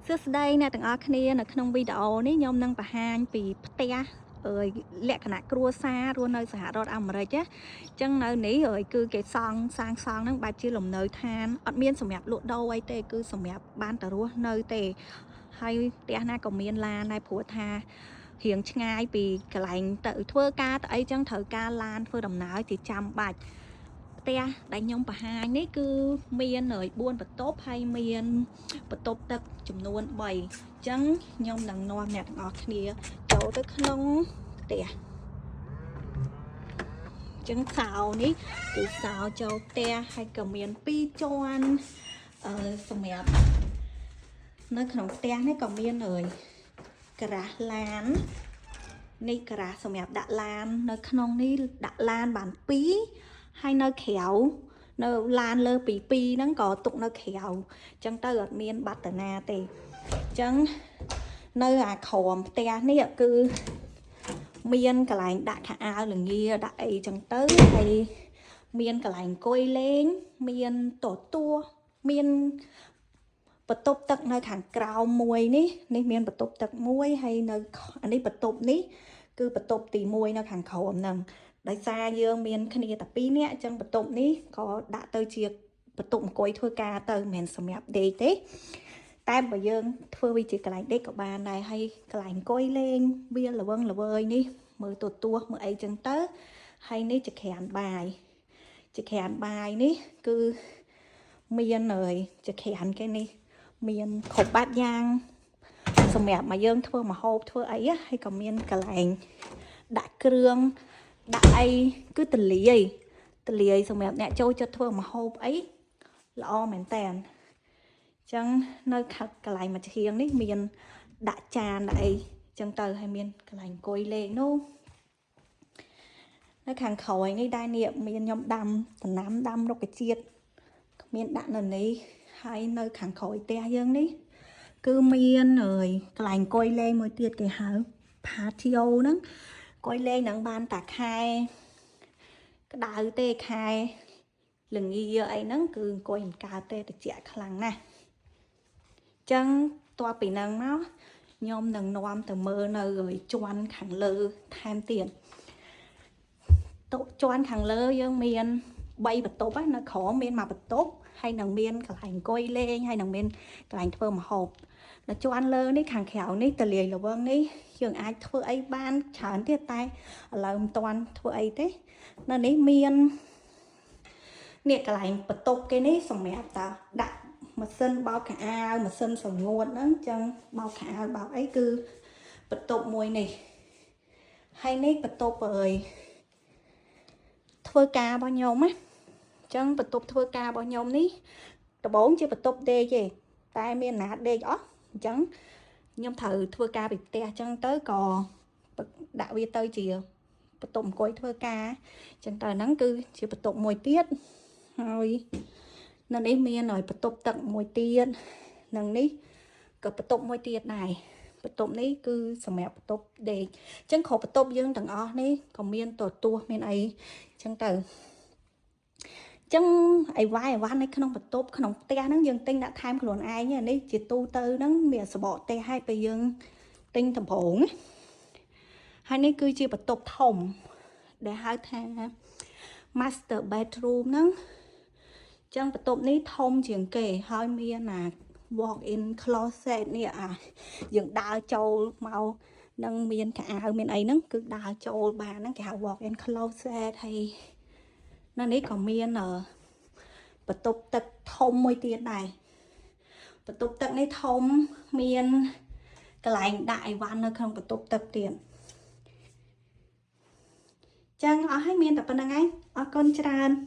សួស្តីអ្នកទាំងអស់គ្នានៅក្នុងវីដេអូនេះខ្ញុំនឹងបង្ហាញពីផ្ទះអើយលក្ខណៈគ្រួសាររស់នៅសហរដ្ឋអាមេរិកណាអញ្ចឹងនៅនេះអើយគឺគេសង់សាងសង់ហ្នឹងបែបជាលំនៅឋានអត់មានសម្រាប់លក់ដូរអីទេគឺសម្រាប់បានតែរស់នៅទេហើយផ្ទះណាក៏មានឡានដែរព្រោះថារៀងឆ្ងាយពីកន្លែងទៅធ្វើការទៅអីចឹងត្រូវការឡានធ្វើដំណើរជាចាំបាច់ផ្ទះដែលខ្ញុំបង្ហាញនេះគឺមាន4បន្ទប់ហើយមានបន្ទប់ទឹកចំនួន3អញ្ចឹងខ្ញុំនឹងនាំអ្នកទាំងអស់គ្នាចូលទៅក្នុងផ្ទះអញ្ចឹងសោនេះគឺសោចូលផ្ទះហើយក៏មាន2ជាន់សម្រាប់នៅក្នុងផ្ទះនេះក៏មានអើយក្រាស់ឡាននេះក្រាស់សម្រាប់ដាក់ឡាននៅក្នុងនេះដាក់ឡានបាន2ហើយនៅក្រៅនៅឡានលើពី2ហ្នឹងក៏ទុកនៅក្រៅអញ្ចឹងទៅអត់មានបាត់តាណាទេអញ្ចឹងនៅអាក្រោមផ្ទះនេះគឺមានកន្លែងដាក់ខោអាវលងាដាក់អីចឹងទៅហើយមានកន្លែងអង្គុយលេងមានតទួមានបន្ទប់ទឹកនៅខាងក្រោមមួយនេះនេះមានបន្ទប់ទឹកមួយហើយនៅអានេះបន្ទប់នេះគឺបន្ទប់ទី1នៅខាងក្រោមហ្នឹងដោយសារយើងមានគ្នាតែ2នាក់អញ្ចឹងបន្ទប់នេះក៏ដាក់ទៅជាបន្ទប់អង្គុយធ្វើការទៅមិនមែនសម្រាប់ដេកទេតែបើយើងធ្វើវាជាកន្លែងដេកក៏បានដែរហើយកន្លែងអង្គុយលេងវាល្វឹងល្វើយនេះមើលទូទស្សន៍មើលអីចឹងទៅហើយនេះជាក្រានបាយជាក្រានបាយនេះគឺមានហើយជាក្រានគេនេះមានគ្រប់បែបយ៉ាងសម្រាប់មកយើងធ្វើម្ហូបធ្វើអីហើយក៏មានកន្លែងដាក់គ្រឿងដាក់អីគឺតលាយតលាយសម្រាប់អ្នកចូលចិត្តធ្វើម្ហូបអីល្អមែនតើអញ្ចឹងនៅខាងកន្លែងមួយឈៀងនេះមានដាក់ចានដាក់អីអញ្ចឹងទៅហើយមានកន្លែងអង្គុយលេងនោះនៅខាងក្រោយនេះដែរនេះមានខ្ញុំដាំដំណាំដាំរុក្ខជាតិមានដាក់នៅនេះហើយនៅខាងក្រោយផ្ទះយើងនេះគឺមានអើយកន្លែងអង្គុយលេងមួយទៀតគេហៅ patio ហ្នឹងអង្គុយលេងហ្នឹងបានតាខែក្តៅទេខែលងាអីហ្នឹងគឺអង្គុយមិនកើតទេត្រជាក់ខ្លាំងណាស់អញ្ចឹងតពីហ្នឹងមកខ្ញុំនឹងនាំទៅមើលនៅជាន់ខាងលើថែមទៀតតុជាន់ខាងលើយើងមាន3បន្ទប់នៅក្រោមមានមួយបន្ទប់ហើយនឹងមានកន្លែងអង្គុយលេងហើយនឹងមានកន្លែងធ្វើម្ហូបដល់ជាន់លើនេះខាងក្រៅនេះតលាយល្វឹងនេះយើងអាចធ្វើអីបានច្រើនទៀតតែឥឡូវមិនទាន់ធ្វើអីទេនៅនេះមាននេះកន្លែងបន្ទប់គេនេះសម្រាប់តាដាក់ម៉ាស៊ីនបោកខោអាវម៉ាស៊ីនសម្ងួតហ្នឹងអញ្ចឹងបោកខោអាវបោកអីគឺបន្ទប់មួយនេះហើយនេះបន្ទប់អើយធ្វើការរបស់ខ្ញុំណាអញ្ចឹងបន្ទប់ធ្វើការរបស់ខ្ញុំនេះដំបូងជាបន្ទប់ដេកទេតែមានណាដេកអស់អញ្ចឹងខ្ញុំត្រូវធ្វើការពីផ្ទះអញ្ចឹងទៅក៏ដាក់វាទៅជាបន្ទប់អង្គុយធ្វើការអញ្ចឹងទៅហ្នឹងគឺជាបន្ទប់មួយទៀតហើយនៅនេះមានឲ្យបន្ទប់ទឹកមួយទៀតនិងនេះក៏បន្ទប់មួយទៀតដែរបន្ទប់នេះគឺសម្រាប់បន្ទប់ដេកអញ្ចឹងគ្រប់បន្ទប់យើងទាំងអស់នេះក៏មានទទស្សមានអីអញ្ចឹងទៅចឹងអីវ៉ាយអីវ៉ាន់នៅក្នុងបន្ទប់ក្នុងផ្ទះហ្នឹងយើងទិញដាក់ថែមខ្លួនឯងនេះជាទូទៅហ្នឹងមានសបកផ្ទះឲ្យពេលយើងទិញដំបងហើយនេះគឺជាបន្ទប់ធំដែលហៅថា master bedroom ហ្នឹងចឹងបន្ទប់នេះធំជាងគេហើយមានអា walk in closet នេះអាយើងដើរចូលមកនឹងមានខោអាវមានអីហ្នឹងគឺដើរចូលបានហ្នឹងគេហៅ walk in closet ហើយនៅនេះក៏មានបន្ទប់ទឹកធំមួយទៀតដែរបន្ទប់ទឹកនេះធំមានកន្លែងដាក់អីវ៉ាន់នៅក្នុងបន្ទប់ទឹកទៀតចឹងអស់ហើយមានតែប៉ុណ្្នឹងឯងអរគុណច្រើន។